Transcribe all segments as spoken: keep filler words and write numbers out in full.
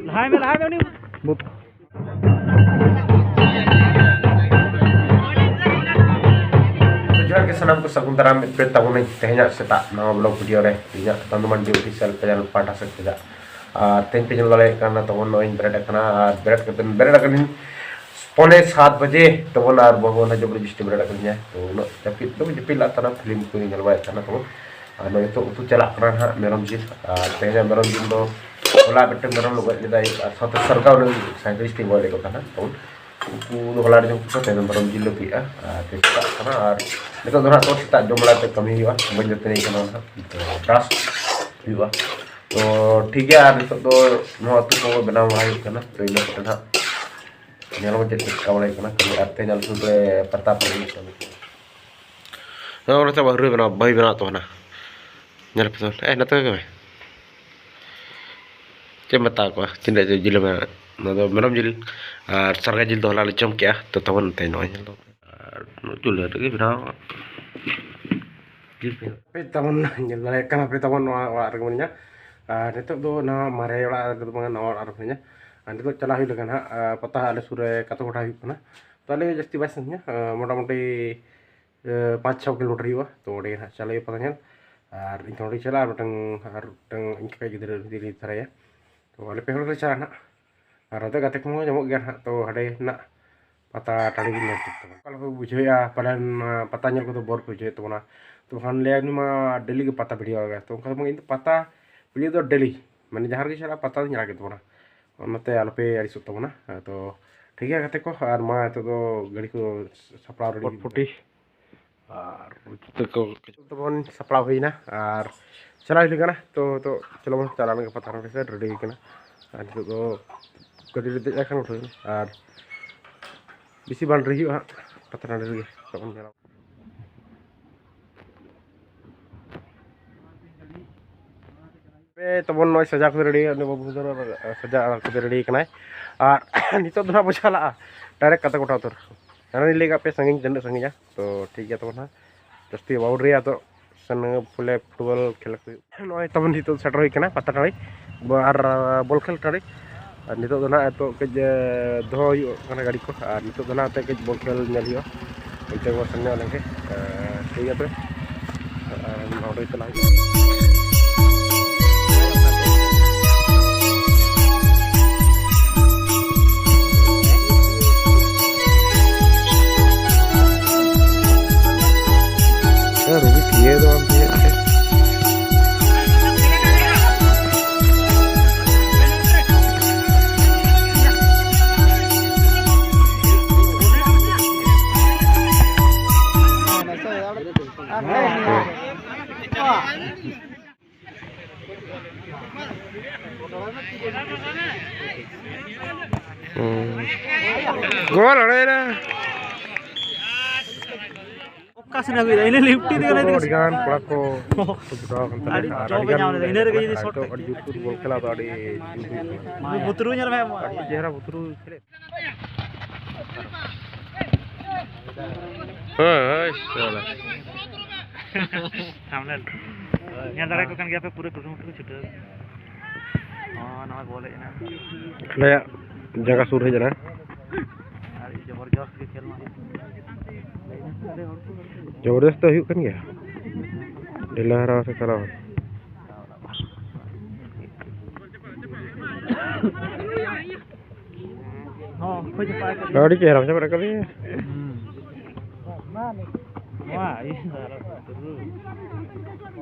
ᱞᱟᱦᱟᱭ ᱢᱮ, ᱞᱟᱦᱟᱭ ᱢᱮ ᱩᱱᱤ᱾ ᱛᱚ ᱡᱚᱦᱟᱨ ᱜᱮ ᱥᱟᱱᱟᱢ ᱠᱚ, ᱥᱟᱹᱜᱩᱱ ᱫᱟᱨᱟᱢ ᱢᱤᱫ ᱯᱮ ᱛᱟᱵᱚᱱᱟᱹᱧ ᱛᱮᱦᱮᱧᱟᱜ ᱥᱮᱛᱟᱜ ᱱᱟᱣᱟ vlog video ᱨᱮ ᱤᱧᱟᱹᱜ ᱛᱟᱱᱫᱩ ᱢᱟᱱᱰᱤ official channel ᱯᱟᱦᱴᱟ ᱥᱮᱫ ᱠᱷᱚᱱᱟᱜ᱾ ᱟᱨ ᱛᱮᱦᱮᱧ ᱯᱮ ᱧᱮᱞ ᱫᱟᱲᱮᱭᱟᱜ ᱠᱟᱱᱟ ᱛᱟᱵᱚᱱ ᱱᱚᱜᱼᱚᱭ ᱤᱧ ᱵᱮᱨᱮᱫ ᱟᱠᱟᱱᱟ, ᱟᱨ ᱵᱮᱨᱮᱫ ᱠᱟᱛᱮ ᱵᱮᱨᱮᱫ ᱟᱠᱟᱱᱟᱹᱧ ᱯᱚᱱᱮ ᱥᱟᱛ ᱵᱟᱡᱮ ᱛᱟᱵᱚᱱ, ᱟᱨ ᱵᱟᱹᱦᱩ ᱚᱱᱟ ᱡᱚᱵᱚᱨ ᱡᱚᱥᱛᱤ ᱵᱮᱨᱮᱫ ᱟᱠᱟᱫᱤᱧᱟ᱾ ᱛᱚ ᱩᱱᱟᱹᱜ ᱡᱟᱹᱯᱤᱫ ᱫᱚ ᱡᱟᱹᱯᱤᱫ ᱞᱟᱜ ᱛᱟᱦᱮᱱᱟ, film ᱠᱚᱧ ᱧᱮᱞ ᱵᱟᱲᱟᱭᱮᱫ ᱛᱟᱦᱮᱱᱟ ᱛᱟᱵᱚᱱ᱾ ᱟᱨ ᱱᱚᱜᱼᱚᱭ ᱱᱤᱛᱚᱜ ᱩᱛᱩ ᱪᱟᱞᱟᱜ ᱠᱟᱱᱟ ᱱᱟᱦᱟᱜ ᱢᱮᱨᱚᱢ ᱡᱤᱞ᱾ ᱟᱨ ᱛᱮᱦᱮᱧᱟᱜ ᱢᱮᱨᱚᱢ ᱡᱤᱞ ᱫᱚ ᱦᱚᱞᱟ ᱢᱤᱫᱴᱮᱱ ᱢᱮᱨᱚᱢ ᱞᱮ ᱜᱚᱡ ᱞᱮᱫᱟ, ᱟᱨ ᱥᱟᱶᱛᱮ ᱥᱟᱨᱜᱟᱣ ᱞᱟᱹᱜᱤᱫ ᱥᱟᱸᱭᱛᱟᱞᱤᱥ ᱴᱤ ᱜᱚᱡ ᱞᱮᱫ ᱠᱚ ᱛᱟᱦᱮᱱᱟ ᱛᱟᱵᱚᱱ᱾ ᱩᱱᱠᱩ ᱫᱚ ᱦᱚᱞᱟ ᱨᱮ ᱡᱚᱢ ᱠᱚ ᱛᱮᱦᱮᱧ ᱫᱚ ᱢᱮᱨᱚᱢ ᱡᱤᱞ ᱞᱮ ᱩᱛᱩᱭᱮᱫᱼᱟ᱾ ᱟᱨ ᱛᱮᱦᱮᱧ ᱥᱮᱛᱟᱜ ᱠᱟᱱᱟ, ᱟᱨ ᱱᱤᱛᱚᱜ ᱫᱚ ᱱᱟᱦᱟᱜ ᱛᱚ ᱥᱮᱛᱟᱜ ᱡᱚᱢ ᱵᱟᱲᱟ ᱠᱟᱛᱮ ᱠᱟᱹᱢᱤ ᱦᱩᱭᱩᱜᱼᱟ, ᱵᱟᱹᱧ ᱫᱟᱹᱛᱟᱹᱱᱤ ᱠᱟᱱᱟ ᱱᱟᱦᱟᱜ, ᱛᱚ brush ᱦᱩᱭᱩᱜᱼᱟ᱾ ᱛᱚ ᱴᱷᱤᱠ ᱜᱮᱭᱟ, ᱟᱨ ᱱᱤᱛᱚᱜ ᱫᱚ ᱱᱚᱣᱟ ᱩᱛᱩ ᱠᱚ ᱵᱮᱱᱟᱣ ᱵᱟᱲᱟ ᱦᱩᱭᱩᱜ ᱠᱟᱱᱟ᱾ ᱛᱚ ᱤᱱᱟᱹ ᱯᱚᱨᱮ ᱱᱟᱦᱟᱜ ᱧᱮᱞ ᱟᱵᱚᱱ ᱪᱮᱫ ᱠᱚ ᱪᱮᱠᱟ ᱵᱟᱲᱟᱭ ᱠᱟᱱᱟ᱾ ᱠᱟᱹᱢᱤ ᱟᱨ ᱛᱮᱦᱮᱧ ᱟᱞᱮ ᱥᱩᱨ ᱨᱮ ᱯᱟᱛᱟ ᱯᱟᱹᱞᱤ ᱠᱟᱹᱢᱤ ᱠᱟᱱᱟ᱾ ᱱᱚᱜᱼᱚ ᱱᱚᱛᱮ ᱵᱟᱹᱦᱩ ᱵᱮᱱᱟᱣ, ᱵᱟᱹᱦᱩᱭ ᱵᱮᱱᱟᱣ ᱛᱟᱵᱚᱱᱟ᱾ ᱧᱮᱞ ᱯᱮ ᱛᱟᱵᱚᱱ, ᱮ, ᱱᱚᱛᱮ ᱜᱮ ᱵᱷᱟᱭ᱾ ᱪᱮᱫ ᱮᱢ ᱢᱮᱛᱟ ᱠᱚᱣᱟ, ᱛᱤᱱᱟᱹᱜ ᱡᱤᱞ ᱮᱢ ᱢᱮᱱᱟ? ᱱᱚᱣᱟ ᱫᱚ ᱢᱮᱨᱚᱢ ᱡᱤᱞ ᱟᱨ ᱥᱟᱨᱜᱟ ᱡᱤᱞ ᱫᱚ ᱦᱚᱞᱟ ᱞᱮ ᱡᱚᱢ ᱠᱮᱜᱼᱟ, ᱛᱚ ᱛᱟᱵᱚᱱ ᱛᱮ ᱱᱚᱜᱼᱚᱭ ᱧᱮᱞ ᱛᱟᱵᱚᱱ ᱯᱮ᱾ ᱟᱨ ᱱᱚᱣᱟ ᱪᱩᱞᱦᱟᱹ ᱨᱮᱜᱮ ᱵᱮᱱᱟᱣ᱾ ᱡᱤᱞ ᱯᱮ ᱦᱟᱯᱮ ᱛᱟᱵᱚᱱ, ᱧᱮᱞ ᱫᱟᱲᱮᱭᱟᱜ ᱠᱟᱱᱟ ᱯᱮ ᱛᱟᱵᱚᱱ ᱱᱚᱣᱟ ᱚᱲᱟᱜ ᱨᱮᱜᱮ ᱢᱤᱱᱟᱹᱧᱟ᱾ ᱟᱨ ᱱᱤᱛᱚᱜ ᱫᱚ ᱱᱟᱣᱟ ᱢᱟᱨᱮ ᱚᱲᱟᱜ ᱨᱮᱫᱚ ᱵᱟᱝᱟ, ᱱᱟᱣᱟ ᱚᱲᱟᱜ ᱨᱮ ᱢᱤᱱᱟᱹᱧᱟ᱾ ᱟᱨ ᱱᱤᱛᱚᱜ ᱪᱟᱞᱟᱜ ᱦᱩᱭᱩᱜ ᱞᱟᱹᱜᱤᱫ ᱦᱟᱸᱜ, ᱟᱨ ᱯᱟᱛᱟ ᱟᱞᱮ ᱥᱩᱨ ᱨᱮ ᱠᱟᱛᱚ ᱠᱚᱴᱷᱟ ᱦᱩᱭᱩᱜ ᱠᱟᱱᱟ᱾ ᱛᱚ ᱟᱞᱮ ᱡᱟᱹᱥᱛᱤ ᱵᱟᱭ ᱥᱟᱺᱜᱤᱧᱟ, ᱟᱨ ᱢᱚᱴᱟᱢᱩᱴᱤ, ᱟᱨ ᱯᱟᱸᱪ ᱪᱷᱚ ᱠᱤᱞᱳᱢᱤᱴᱟᱨ ᱦᱩᱭᱩᱜᱼᱟ᱾ ᱛᱚ ᱚᱸᱰᱮ ᱜᱮ ᱦᱟᱸᱜ ᱪᱟᱞᱟᱜ ᱦᱩᱭᱩᱜᱼᱟ ᱯᱟᱛᱟ ᱧᱮᱞ᱾ ᱟᱨ ᱤᱧ ᱛᱚ ᱚᱸᱰᱮᱧ ᱪᱟᱞᱟᱜᱼᱟ, ᱢᱤᱫᱴᱟᱝ, ᱟᱨ ᱢᱤᱫᱴᱟᱝ ᱤᱧ ᱠᱟᱠᱟᱭ ᱜᱤᱫᱽᱨᱟᱹ ᱩᱱᱤ ᱫᱚᱧ ᱤᱫᱤ ᱛᱟᱨᱟᱭᱟ᱾ ᱛᱚ ᱟᱞᱮ ᱯᱮ ᱦᱚᱲ ᱞᱮ ᱪᱟᱞᱟᱜᱼᱟ ᱦᱟᱸᱜ᱾ ᱟᱨ ᱱᱚᱛᱮ ᱜᱟᱛᱮ ᱠᱚᱦᱚᱸ ᱧᱟᱢᱚᱜ ᱜᱮᱭᱟ ᱦᱟᱸᱜ᱾ ᱛᱚ ᱦᱟᱸᱰᱮ ᱱᱟᱜ ᱯᱟᱛᱟ ᱴᱟᱺᱰᱤ ᱜᱮ ᱧᱮᱞ ᱴᱷᱤᱠ ᱛᱟᱵᱚᱱᱟ᱾ ᱚᱠᱟ ᱞᱮᱠᱟ ᱠᱚ ᱵᱩᱡᱷᱟᱹᱣᱮᱫᱼᱟ ᱯᱟᱞᱮᱱ, ᱟᱸ, ᱯᱟᱛᱟ ᱧᱮᱞ ᱠᱚᱫᱚ ᱵᱚᱨ ᱠᱚ ᱵᱩᱡᱷᱟᱹᱣᱮᱫ ᱛᱟᱵᱚᱱᱟ᱾ ᱛᱚ ᱵᱟᱠᱷᱟᱱ ᱞᱟᱹᱭᱟ ᱩᱱᱤ ᱢᱟ daily ᱜᱮ ᱯᱟᱛᱟ video ᱟᱲᱟᱜᱟ᱾ ᱛᱚ ᱚᱱᱠᱟ ᱫᱚ ᱵᱟᱝ, ᱤᱧ ᱫᱚ ᱯᱟᱛᱟ video ᱫᱚ daily, ᱢᱟᱱᱮ ᱡᱟᱦᱟᱸ ᱨᱮᱜᱮ ᱪᱟᱞᱟᱜᱼᱟ ᱯᱟᱛᱟ ᱫᱚᱧ ᱟᱲᱟᱜ ᱜᱮ ᱛᱟᱵᱚᱱᱟ᱾ ᱚᱱᱟᱛᱮ ᱟᱞᱚᱯᱮ ᱟᱹᱲᱤᱥᱚᱜ ᱛᱟᱵᱚᱱᱟ᱾ ᱟᱫᱚ ᱴᱷᱤᱠ ᱜᱮᱭᱟ ᱜᱟᱛᱮ ᱠᱚ, ᱟᱨ ᱢᱟ ᱱᱤᱛᱚᱜ ᱫᱚ ᱜᱟᱹᱰᱤ ᱠᱚ ᱥᱟᱯᱲᱟᱣ ready ᱯᱚᱴᱯᱚᱴᱤ᱾ ᱟᱨ ᱡᱩᱛᱟᱹ ᱠᱚ ᱛᱟᱵᱚᱱ ᱥᱟᱯᱲᱟᱣ ᱦᱩᱭᱱᱟ, ᱟᱨ ᱪᱟᱞᱟᱣ ᱦᱩᱭ ᱠᱟᱱᱟ᱾ ᱛᱚ, ᱛᱚ ᱪᱚᱞᱚ ᱵᱚᱱ ᱪᱟᱞᱟᱣ ᱞᱮᱱ ᱜᱮ ᱯᱟᱛᱟ ᱴᱟᱺᱰᱤ ᱥᱮᱫ, ready ᱦᱩᱭ ᱠᱟᱱᱟ᱾ ᱟᱨ ᱱᱤᱛᱚᱜ ᱫᱚ ᱜᱟᱹᱰᱤ ᱨᱮ ᱫᱮᱡ ᱞᱮᱱᱠᱷᱟᱱ ᱩᱴᱷᱟᱹᱣ ᱮᱱᱟ, ᱟᱨ ᱵᱮᱥᱤ ᱵᱟᱝ ᱰᱮᱨᱤ ᱦᱩᱭᱩᱜᱼᱟ ᱦᱟᱸᱜ, ᱯᱟᱛᱟ ᱴᱟᱺᱰᱤ ᱨᱮᱜᱮ ᱛᱚᱵᱚᱱ ᱧᱮᱞᱟ᱾ ᱯᱮ ᱛᱟᱵᱚᱱ ᱱᱚᱜᱼᱚᱭ ᱥᱟᱡᱟᱣ ᱠᱟᱛᱮ ᱨᱮᱰᱤ, ᱩᱱᱤ ᱵᱟᱹᱵᱩ ᱫᱚ ᱥᱟᱡᱟᱣ ᱠᱟᱛᱮ ᱨᱮᱰᱤ ᱠᱟᱱᱟᱭ᱾ ᱟᱨ ᱱᱤᱛᱚᱜ ᱫᱚ ᱦᱟᱸᱜ ᱵᱚ ᱪᱟᱞᱟᱜᱼᱟ ᱰᱟᱭᱨᱮᱠᱴ ᱠᱟᱛᱟ ᱠᱚᱴᱷᱟ ᱩᱛᱟᱹᱨ᱾ ᱚᱱᱮ ᱞᱤᱧ ᱞᱟᱹᱭ ᱠᱟᱜ ᱯᱮ ᱥᱟᱺᱜᱤᱧ ᱛᱤᱱᱟᱹᱜ ᱥᱟᱺᱜᱤᱧᱟ, ᱛᱚ ᱴᱷᱤᱠ ᱜᱮᱭᱟ ᱛᱟᱵᱚᱱ ᱦᱟᱸᱜ, ᱡᱟᱹᱥᱛᱤ ᱵᱟᱵᱚᱱ ᱨᱮᱭᱟ ᱛᱚ᱾ ᱥᱮᱱ ᱵᱚᱞᱮ ᱯᱷᱩᱴᱵᱚᱞ ᱠᱷᱮᱞ ᱠᱚ ᱦᱩᱭᱩᱜ᱾ ᱱᱚᱜᱼᱚᱭ ᱛᱟᱵᱚᱱ ᱱᱤᱛᱚᱜ ᱥᱮᱴᱮᱨ ᱦᱩᱭ ᱠᱟᱱᱟ ᱯᱟᱛᱟ ᱴᱟᱺᱰᱤ ᱟᱨ ᱵᱚᱞ ᱠᱷᱮᱞ ᱴᱟᱺᱰᱤ᱾ ᱟᱨ ᱱᱤᱛᱚᱜ ᱫᱚ ᱱᱟᱦᱟᱜ ᱱᱤᱛᱚᱜ ᱠᱟᱹᱡ, ᱮ, ᱫᱚᱦᱚ ᱦᱩᱭᱩᱜ ᱠᱟᱱᱟ ᱜᱟᱹᱰᱤ ᱠᱚ, ᱟᱨ ᱱᱤᱛᱚᱜ ᱫᱚ ᱱᱟᱦᱟᱜ ᱮᱱᱛᱮᱫ ᱠᱟᱹᱡ ᱵᱚᱞ ᱠᱷᱮᱞ ᱧᱮᱞ ᱦᱩᱭᱩᱜᱼᱟ᱾ ᱚᱱᱛᱮ ᱵᱚᱱ ᱥᱮᱱ ᱧᱚᱜ ᱞᱮᱱ ᱜᱮ, ᱮ, ᱴᱷᱤᱠ ᱜᱮᱭᱟ ᱛᱚᱵᱮ᱾ ᱟᱨ ᱱᱚᱸᱰᱮ ᱪᱟᱞᱟᱜ ᱦᱩᱭᱩᱜᱼᱟ᱾ ᱨᱩᱜᱤ ᱛᱤᱭᱟᱹ ᱫᱚ ᱵᱟᱢ ᱛᱤᱭᱟᱹ ᱛᱮ᱾ ᱦᱩᱸ᱾ ᱜᱳᱞ ᱚᱲᱮ ᱨᱮ᱾ ᱚᱠᱟ ᱥᱮᱱ ᱟᱹᱜᱩᱭᱮᱫᱟ? ᱤᱱᱟᱹ ᱞᱤᱯᱴᱤ ᱛᱮᱜᱮ ᱞᱟᱹᱭ ᱟᱹᱰᱤ ᱜᱟᱱ ᱠᱚᱲᱟ ᱠᱚ ᱡᱚᱯᱲᱟᱣ ᱟᱠᱟᱱ ᱛᱟᱞᱮᱭᱟ᱾ ᱟᱹᱰᱤ ᱟᱨ ᱡᱚᱵᱮ ᱟᱹᱰᱤ ᱜᱟᱱ ᱧᱟᱢ ᱞᱮᱫᱟ᱾ ᱤᱱᱟᱹ ᱨᱮᱜᱮ ᱡᱩᱫᱤ ᱟᱨ ᱥᱚᱴ ᱱᱤᱛᱚᱜ ᱟᱹᱰᱤ ᱡᱩᱛ ᱯᱷᱩᱴᱵᱚᱞ ᱠᱷᱮᱞᱟ ᱫᱚ ᱟᱹᱰᱤ ᱡᱩᱛ ᱦᱩᱭᱩᱜ ᱠᱟᱱᱟ᱾ ᱵᱩᱛᱨᱩ ᱧᱮᱞ ᱢᱮ ᱟᱢ᱾ ᱟᱹᱰᱤ ᱪᱮᱦᱨᱟ ᱵᱩᱛᱨᱩ ᱠᱷᱮᱞᱮᱫ᱾ ᱦᱳᱭ, ᱦᱳᱭ, ᱥᱟᱞᱟ᱾ ᱛᱷᱟᱢᱵᱱᱮᱞ᱾ ᱧᱮᱞ ᱫᱟᱲᱮᱭᱟᱠᱚ ᱠᱟᱱ ᱜᱮᱭᱟ ᱯᱮ, ᱯᱩᱨᱟᱹ ᱠᱩᱨᱩᱢᱩᱴᱩ ᱠᱚ ᱪᱷᱩᱴᱟᱹᱣ᱾ ᱦᱚᱸ, ᱱᱚᱣᱟ ᱜᱳᱞ ᱦᱮᱡ ᱮᱱᱟ᱾ ᱟᱞᱮᱭᱟᱜ ᱡᱟᱸᱜᱟ ᱥᱩᱨ ᱦᱮᱡ ᱮᱱᱟ᱾ ᱟᱹᱰᱤ ᱡᱚᱵᱚᱨᱡᱚᱥᱛ ᱜᱮ ᱠᱷᱮᱞ ᱢᱟ᱾ ᱡᱚᱵᱚᱨᱡᱚᱥᱛ ᱫᱚ ᱦᱩᱭᱩᱜ ᱠᱟᱱ ᱜᱮᱭᱟ᱾ ᱰᱷᱤᱞᱟᱹ ᱦᱟᱨᱟ ᱥᱮ ᱪᱟᱞᱟᱣ᱾ ᱦᱚᱸ, ᱠᱷᱚᱡ ᱯᱟᱭ ᱠᱟᱛᱮ᱾ ᱟᱹᱰᱤ ᱪᱮᱦᱨᱟ ᱪᱟᱵᱟ ᱠᱟᱫᱮᱭᱟ᱾ ᱦᱩᱸ᱾ ᱱᱚᱣᱟ, ᱤᱭᱟᱹ,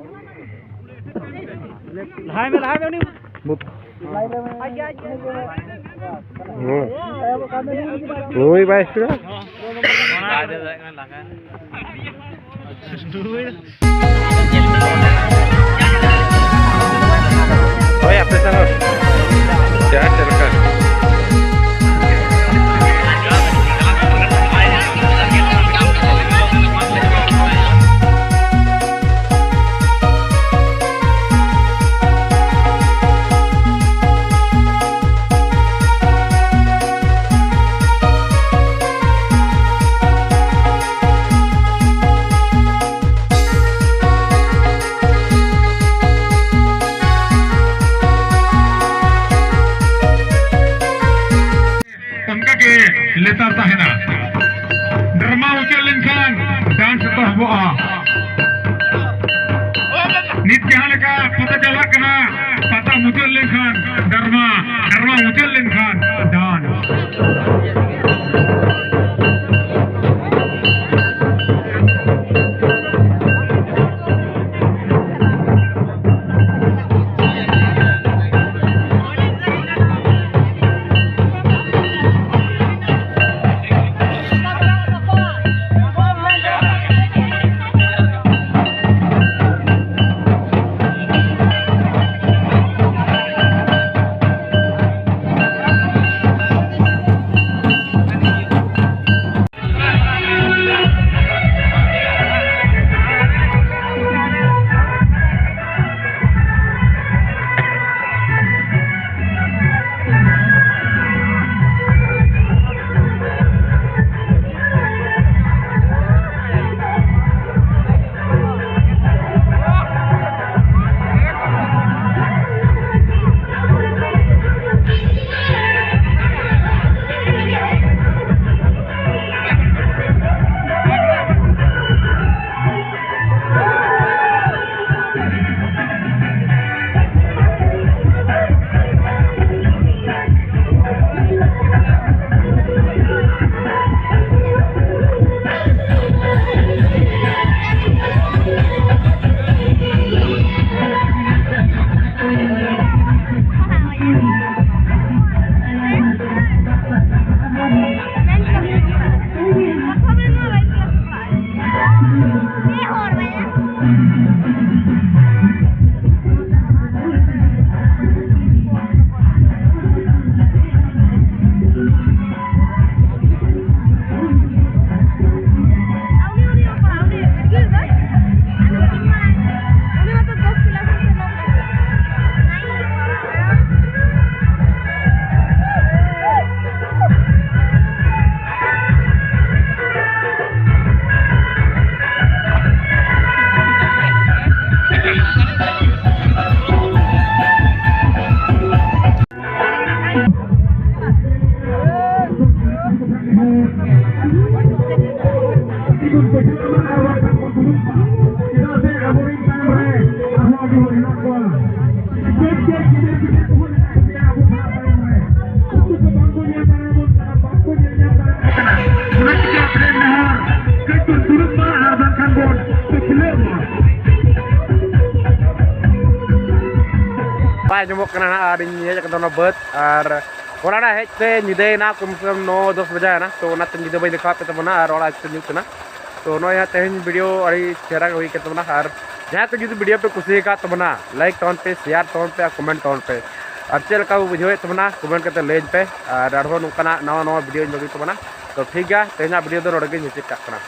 ᱞᱟᱦᱟᱭ ᱢᱮ, ᱞᱟᱦᱟᱭ ᱢᱮ ᱩᱱᱤ᱾ ᱵᱩᱯ᱾ ᱦᱩᱸ᱾ ᱱᱩᱭ ᱵᱟᱭ ᱥᱩᱨᱟ᱾ ᱵᱟᱭ ᱫᱟᱲᱮᱭᱟᱜ ᱠᱟᱱᱟ, ᱞᱟᱸᱜᱟ᱾ ᱦᱳᱭ, ᱟᱯᱮ ᱥᱮᱱ ᱦᱚᱸ ᱡᱟᱦᱟᱸ ᱪᱮᱫ ᱞᱮᱠᱟ᱾ ᱞᱮᱛᱟᱲ ᱛᱟᱦᱮᱱᱟ᱾ ᱰᱨᱟᱢᱟ ᱢᱩᱪᱟᱹᱫ ᱞᱮᱱᱠᱷᱟᱱ ᱰᱟᱱᱥ ᱮᱛᱚᱦᱚᱵᱚᱜᱼᱟ᱾ ᱱᱤᱛ ᱡᱟᱦᱟᱸ ᱞᱮᱠᱟ ᱯᱟᱛᱟ ᱪᱟᱞᱟᱜ ᱠᱟᱱᱟ, ᱯᱟᱛᱟ ᱢᱩᱪᱟᱹᱫ ᱞᱮᱱᱠᱷᱟᱱ ᱰᱨᱟᱢᱟ, ᱰᱨᱟᱢᱟ ᱢᱩᱪᱟᱹᱫ ᱞᱮᱱᱠᱷᱟᱱ ᱰᱟᱱᱥ᱾ ᱟᱸᱡᱚᱢᱚᱜ ᱠᱟᱱᱟ ᱱᱟᱦᱟᱜ, ᱟᱨ ᱤᱧ ᱦᱮᱡ ᱟᱠᱟᱱ ᱛᱟᱵᱚᱱᱟ ᱵᱟᱹᱫᱽ, ᱟᱨ ᱚᱲᱟᱜ ᱨᱮ ᱦᱮᱡ ᱛᱮ ᱧᱤᱫᱟᱹᱭᱮᱱᱟ, ᱠᱚᱢ ᱥᱮ ᱠᱚᱢ ᱱᱚ ᱫᱚᱥ ᱵᱟᱡᱟᱭᱮᱱᱟ᱾ ᱛᱚ ᱚᱱᱟᱛᱮ ᱧᱤᱫᱟᱹ ᱵᱟᱹᱧ ᱫᱮᱠᱷᱟᱣᱟᱫ ᱯᱮ ᱛᱟᱵᱚᱱᱟ, ᱟᱨ ᱚᱲᱟᱜ ᱛᱮ ᱧᱩᱛ ᱮᱱᱟ᱾ ᱛᱚ ᱱᱚᱜᱼᱚᱭ ᱦᱟᱸᱜ ᱛᱮᱦᱮᱧ ᱵᱷᱤᱰᱤᱭᱳ ᱟᱹᱰᱤ ᱪᱮᱦᱨᱟ ᱜᱮ ᱦᱩᱭ ᱠᱟᱱ ᱛᱟᱵᱚᱱᱟ, ᱟᱨ ᱡᱟᱦᱟᱸᱭ ᱠᱚ ᱡᱩᱫᱤ ᱵᱷᱤᱰᱤᱭᱳ ᱯᱮ ᱠᱩᱥᱤᱭᱟᱠᱟᱫ ᱛᱟᱵᱚᱱᱟ, ᱞᱟᱭᱤᱠ ᱛᱟᱵᱚᱱ ᱯᱮ, ᱥᱮᱭᱟᱨ ᱛᱟᱵᱚᱱ ᱯᱮ, ᱟᱨ ᱠᱚᱢᱮᱱᱴ ᱛᱟᱵᱚᱱ ᱯᱮ, ᱟᱨ ᱪᱮᱫ ᱞᱮᱠᱟ ᱯᱮ ᱵᱩᱡᱷᱟᱹᱣᱮᱫ ᱛᱟᱵᱚᱱᱟ ᱠᱚᱢᱮᱱᱴ ᱠᱟᱛᱮ ᱞᱟᱹᱭᱟᱹᱧ ᱯᱮ, ᱟᱨ ᱟᱨᱦᱚᱸ ᱱᱚᱝᱠᱟᱱᱟᱜ ᱱᱟᱣᱟ ᱱᱟᱣᱟ ᱵᱷᱤᱰᱤᱭᱳᱧ ᱟᱹᱜᱩᱭ ᱛᱟᱵᱚᱱᱟ᱾ ᱛᱚ ᱴᱷᱤᱠ ᱜᱮᱭᱟ, ᱛᱮᱦᱮᱧᱟᱜ ᱵᱷᱤᱰᱤᱭᱳ ᱫᱚ ᱱᱚᱰᱮ ᱜᱤᱧ ᱢᱩᱪᱟᱹᱫ ᱠᱟᱜ ᱠᱟᱱᱟ᱾